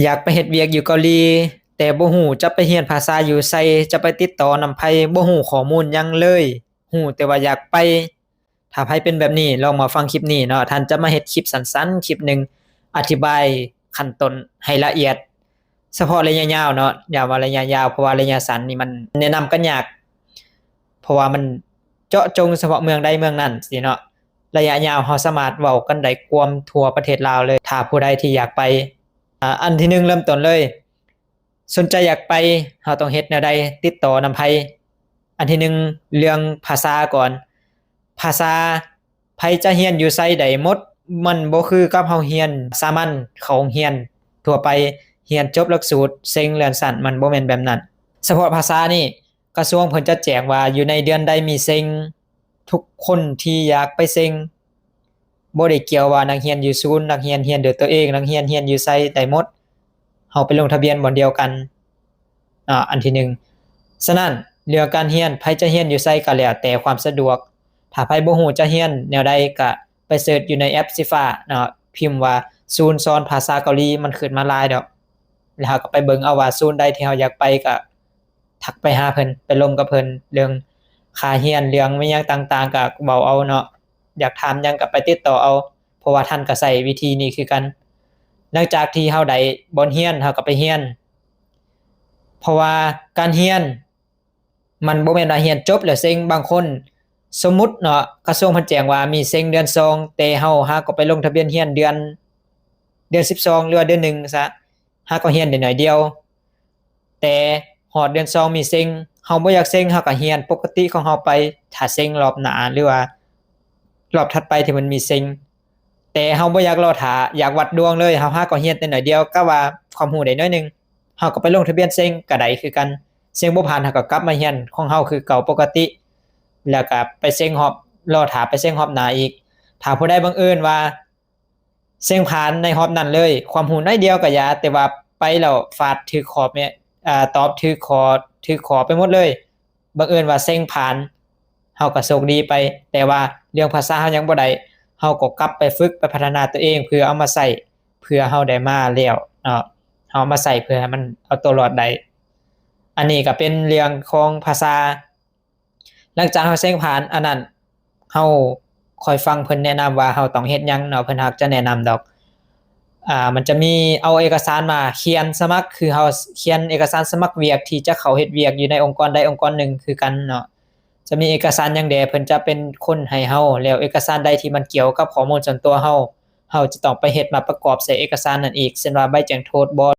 ຢາກໄປເຮັດວຽກຢູ່ເກົາຫຼີ ແຕ່ບໍ່ຮູ້ຈະໄປຮຽນພາສາຢູ່ໃສ, ຈະໄປຕິດຕໍ່ນຳໃຜ, ບໍ່ຮູ້ຂໍ້ມູນຫຍັງເລີຍ, ຮູ້ແຕ່ວ່າຢາກໄປ. ຖ້າໃຜເປັນແບບນີ້ ລອງມາຟັງຄລິບນີ້ເນາະ, ທ່ານຈະມາເຮັດຄລິບສັ້ນໆຄລິບໜຶ່ງ ອະທິບາຍຂັ້ນຕົ້ນໃຫ້ລະອຽດ ສະເພາະໄລຍະຍາວເນາະ, ຢ່າວ່າໄລຍະຍາວ ເພາະວ່າໄລຍະສັ້ນນີ້ມັນແນະນຳກັນຍາກ ເພາະວ່າມັນເຈາະຈົງສະເພາະເມືອງໃດເມືອງນັ້ນຊີ້ເນາະ. ໄລຍະຍາວເຮົາສາມາດເວົ້າກັນໄດ້ກວມທົ່ວປະເທດລາວເລີຍ ຖ້າຜູ້ໃດທີ່ຢາກໄປ. ອາ ອັນທີໜຶ່ງເລີ່ມຕົ້ນເລີຍ ສົນໃຈຢາກໄປ ເຮົາຕ້ອງເຮັດແນວໃດ? ຕິດຕໍ່ນຳໃຜ? ອັນທີໜຶ່ງ ເລື່ອງພາສາກ່ອນ. ພາສາ ໃຜຈະຮຽນຢູ່ໃສໄດ້ໝົດ, ມັນບໍ່ຄືກັບເຮົາຮຽນສາມັນ ເຂົ້າໂຮງຮຽນທົ່ວໄປ, ຮຽນຈົບຫຼັກສູດ ເສັງເລື່ອນຊັ້ນ, ມັນບໍ່ແມ່ນແບບນັ້ນ. ສະເພາະພາສານີ້ ກະຊວງເພິ່ນຈະແຈ້ງວ່າຢູ່ໃນເດືອນໃດມີເສັງ, ທຸກຄົນທີ່ຢາກໄປເສັງ, ບໍ່ໄດ້ກ່ຽວວ່ານັກຮຽນຢູ່ສູນ, ນັກຮຽນຮຽນໂດຍຕົວເອງ, ນັກຮຽນຮຽນຢູ່ໃສໄດ້ໝົດ, ເຮົາໄປລົງທະບຽນບ່ອນດຽວກັນ. ອາ ອັນທີໜຶ່ງ. ສະນັ້ນ ເລື່ອງການຮຽນ ໃຜຈະຮຽນຢູ່ໃສກໍແລ້ວແຕ່ຄວາມສະດວກ. ຖ້າໃຜບໍ່ຮູ້ຈະຮຽນແນວໃດ ກໍໄປເສີດຢູ່ໃນແອັບສີຟ້າເນາະ, ພິມວ່າ ສູນສອນພາສາເກົາຫຼີ ມັນຂຶ້ນມາຫຼາຍດອກ. ແລ້ວເຮົາກໍໄປເບິ່ງເອົາວ່າ ສູນໃດທີ່ເຮົາຢາກໄປ ກໍທັກໄປຫາເພິ່ນ, ໄປລົມກັບເພິ່ນ. ເລື່ອງຄ່າຮຽນ ເລື່ອງແມ່ນຫຍັງຕ່າງໆ ກໍເວົ້າເອົາເນາະ, ຢາກຖາມຫຍັງກໍໄປຕິດຕໍ່ເອົາ, ເພາະວ່າທ່ານກໍໃຊ້ວິທີນີ້ຄືກັນ. ຫຼັງຈາກທີ່ເຮົາໄດ້ບ່ອນຮຽນ ເຮົາກໍໄປຮຽນ, ເພາະວ່າການຮຽນ ມັນບໍ່ແມ່ນວ່າຮຽນຈົບແລ້ວເສັງ. ບາງຄົນ ສົມມຸດເນາະ, ກະຊວງເພິ່ນແຈ້ງວ່າມີເສັງເດືອນສອງ ແຕ່ເຮົາຫາກໍໄປລົງທະບຽນຮຽນເດືອນ ເດືອນສິບສອງ ຫຼືວ່າເດືອນໜຶ່ງຊະ, ຫາກໍຮຽນໄດ້ໜ້ອຍດຽວ. ແຕ່ຮອດເດືອນສອງມີເສັງ, ເຮົາບໍ່ຢາກເສັງ ເຮົາກໍຮຽນປົກກະຕິຂອງເຮົາໄປ, ຖ້າເສັງລອບໜ້າ ຫຼືວ່າລອບຖັດໄປທີ່ມັນມີເສັງ. ແຕ່ເຮົາບໍ່ຢາກລໍຖ້າ, ຢາກວັດດວງເລີຍ, ເຮົາຫາກໍຮຽນແຕ່ໜ້ອຍດຽວ, ກະວ່າຄວາມຮູ້ໄດ້ໜ້ອຍໜຶ່ງ, ເຮົາກໍໄປລົງທະບຽນເສັງກໍໄດ້ຄືກັນ. ເສັງບໍ່ຜ່ານ ເຮົາກໍກັບມາຮຽນຂອງເຮົາຄືເກົ່າປົກກະຕິ, ແລ້ວກໍໄປເສັງຮອບ, ລໍຖ້າໄປເສັງຮອບໜ້າອີກ. ຖ້າຜູ້ໃດບັງເອີນວ່າເສັງຜ່ານໃນຮອບນັ້ນເລີຍ, ຄວາມຮູ້ໜ້ອຍດຽວກໍຢ່າ, ແຕ່ວ່າໄປແລ້ວຟາດຖືກຂໍ້ແມ່, ອາ, ຕອບຖືກຂໍ້, ຖືກຂໍ້ໄປໝົດເລີຍ, ບັງເອີນວ່າເສັງຜ່ານ, ເຮົາກໍໂຊກດີໄປ. ແຕ່ວ່າເລື່ອງພາສາເຮົາຍັງບໍ່ໄດ້, ເຮົາກໍກັບໄປຝຶກ, ໄປພັດທະນາຕົວເອງ ເພື່ອເອົາມາໃຊ້, ເພື່ອເຮົາໄດ້ມາແລ້ວເນາະ, ເຮົາເອົາມາໃຊ້ເພື່ອໃຫ້ມັນເອົາຕົວລອດໄດ້. ອັນນີ້ກໍເປັນເລື່ອງຂອງພາສາ. ຫຼັງຈາກເຮົາເສັງຜ່ານອັນນັ້ນ, ເຮົາຄ່ອຍຟັງເພິ່ນແນະນຳວ່າເຮົາຕ້ອງເຮັດຫຍັງເນາະ, ເພິ່ນຫາກຈະແນະນຳດອກ. ອາ ມັນຈະມີເອົາເອກະສານມາຂຽນສະໝັກ, ຄືເຮົາຂຽນເອກະສານສະໝັກວຽກທີ່ຈະເຂົ້າເຮັດວຽກຢູ່ໃນອົງກອນໃດອົງກອນໜຶ່ງຄືກັນເນາະ. ຈະມີເອກະສານຫຍັງແດ່ ເພິ່ນຈະເປັນຄົນໃຫ້ເຮົາ, ແລ້ວເອກະສານໃດທີ່ມັນກ່ຽວກັບຂໍ້ມູນສ່ວນຕົວເຮົາ, ເຮົາຈະຕ້ອງໄປເຮັດມາປະກອບໃສ່ເອກະສານນັ້ນອີກ, ເຊັ່ນວ່າໃບແຈ້ງໂທດບໍ,